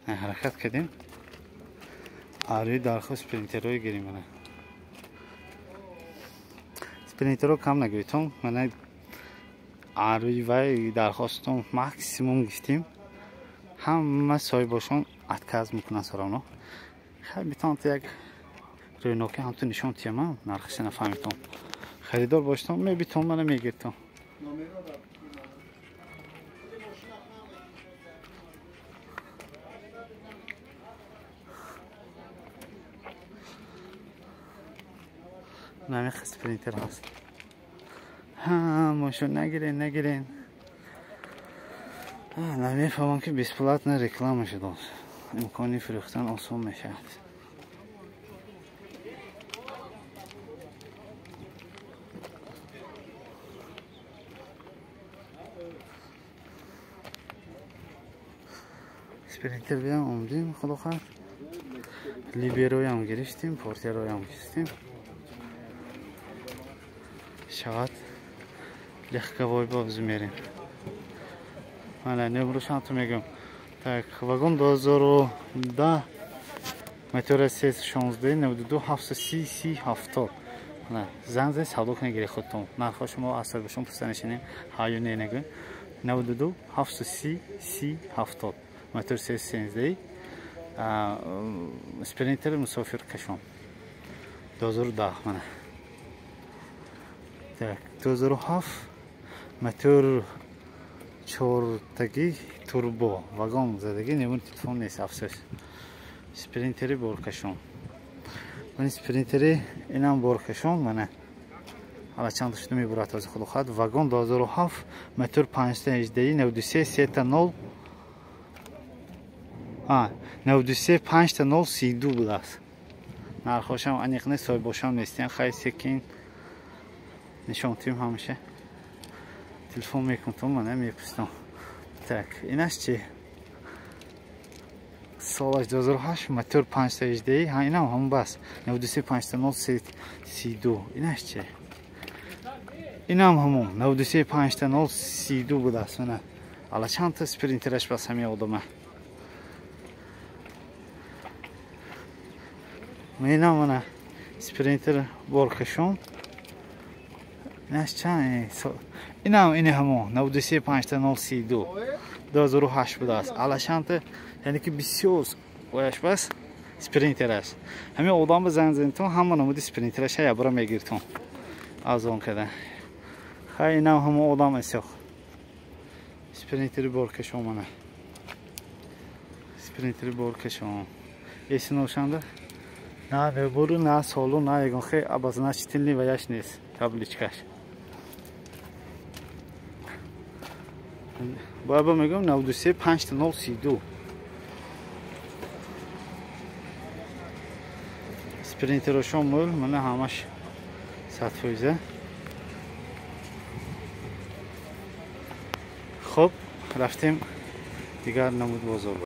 Ҳаракат кардем. Арӯи дархост спринтерҳои гирим мана. Спринтерҳо кам нагиритон. Мана арӯи вай дархостон максимум гирифтем. Ҳама соҳибошон отказ мекунанд соравно. Хай битонад як рӯйноки ҳамту нишон тиямам, нархиша нафаҳмитон. Харидор бошитон, мебитон мана мегиритон. Намеха спринтер ҳаст. Ҳамашо нагирен, нагирен. Намефаҳмам ки бесплатна реклама шудааст. Имкони фурӯхтан осон мешавад. Спринтер биям омдем, худо хоҳад. Либероям гирифтем, портероям гирифтем. Шавад легковой боз мерем. Мана номерашам ту мегӯям. Так, вагон 2010 мотора 316 92 730 30 70. Мана занг зад савдо кунед гири худтон. Нархҳо шумо аз соҳибашон пурсида нишинем. Ҳа ё не нагӯем. 92 730 30 70 мотор 316 спринтер мусофиркашон 2010 мана. Так, 2007 мотор чортаги турбо вагон задагӣ немуни телефон нест, афсӯс. Спринтери боркашон. Ман спринтери инам боркашон мана. Ҳала чанд шуд мебурад аз худо хоҳад. Вагон 2007 мотор 518 93 3 0 93 5 0 32 будааст. Нархошам аниқ нест, соҳибошам нестиям. Хай секин нишон тим ҳамеша. Телефон мекунтум, мана мепурсам. Так, инаш чи? Солаш 2008 мотор 518, ҳа инам ҳамон бас. 93 5 0 32. Инаш чи? Инам ҳамон 93 5 0 32 будааст. Мана ала чанд та спринтераш бас ҳамин одама. Инам мана спринтер боркашон. Инаш чанд? Инам ини ҳамон 93 5 0 32 2008 будааст. Ала чандта, яъне ки бисёр ояш бас спринтераш. Ҳамин одам ба занг занитон, ҳама намуди спринтераша ябра мегиритон. Аз он када. Хай инам ҳамон одам эсёх. Спринтери боркашон мана. Спринтери боркашон. Эсиношанда на вебуру, на солу, на ягон хе обозначительный ваяш нест табличкаш. Баба мегӯям 93 5 0 32. Спринтерошон мул, мана ҳамаш 100%. Хоб, рафтем дигар намуд бозор.